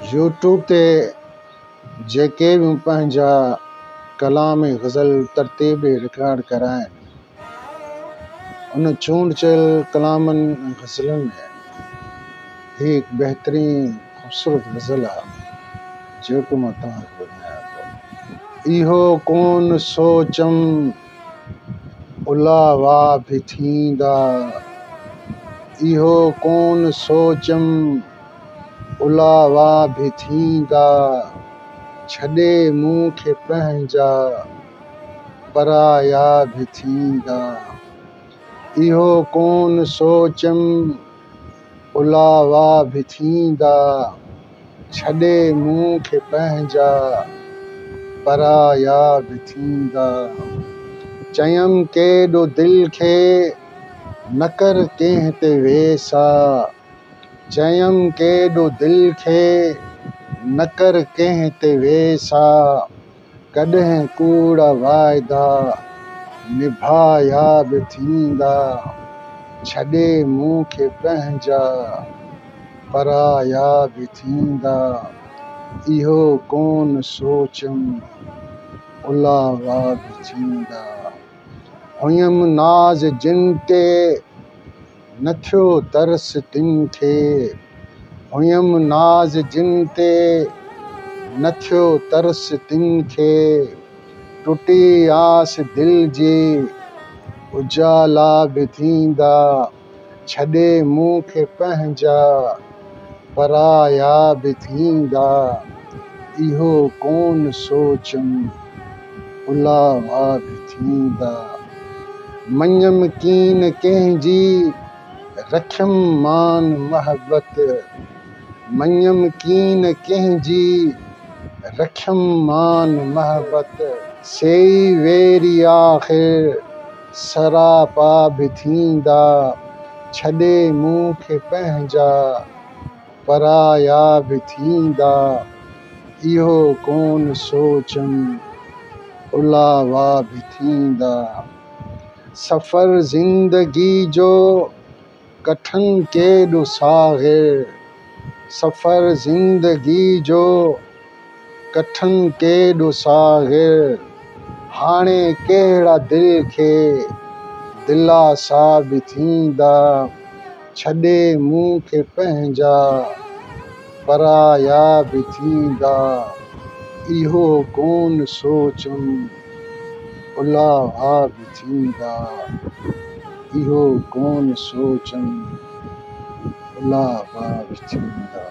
YouTube تي جيڪي به پنهنجا ڪلام ۽ غزل ترتيب ڏئي رڪارڊ ڪرايا آهن، ان چونڊ چيل ڪلامن ۽ غزلن ۾ هي هڪ بهترين خوبصورت غزل آهي، جيڪو مان توهان کي ٻڌايان ٿو. اهو ڪونه سوچيم الاوا به ٿيندا، اهو ڪونه سوچيم الاوا به ٿيندا، ڇڏي مون کي پنهنجا پرايا به ٿيندا. اهو ڪونه سوچيم الاوا به ٿيندا، ڇڏي مون کي پنهنجا پرايا به ٿيندا. چيم ڪيڏو دل کي نه ڪر ڪنهن تي ويساهه، چيم ڪيڏو دل کي نه ڪر ڪنهن تي ويساهه، ڪڏهن ڪوڙا واعدا نڀايا به ٿيندا، ڇڏي مون کي پنهنجا پرايا به ٿيندا، اهو ڪونه سوچيم الاوا به ٿيندا. هيم ناز جن تي نه ٿيو ترس تن کي، هيم ناز جن تي نه ٿيو ترس تن کي، ٽٽي آس دل جي اجالا به ٿيندا، ڇڏي مون کي پنهنجا پرايا به ٿيندا، اهو ڪونه سوچيم الاوا به ٿيندا. مڃيم ڪين ڪنهن جي، رکيم مان محبت، مڃيم ڪين ڪنهن جي، رکيم مان محبت، سيئي ويري آخر سراپا به ٿيندا، ڇڏي مون کي پنهنجا پرايا به ٿيندا، اهو ڪونه سوچيم الاوا به ٿيندا. سفر زندگي جو ڪٺن ڪيڏو ساغر، سفر زندگي جو ڪٺن ڪيڏو ساغر، هاڻي ڪهڙا دل کي دلاسا به ٿيندا، ڇڏي مون کي پنهنجا پرايا به ٿيندا، اهو ڪونه سوچيم الاوا به ٿيندا، اهو ڪونه سوچيم الاوا به ٿيندا.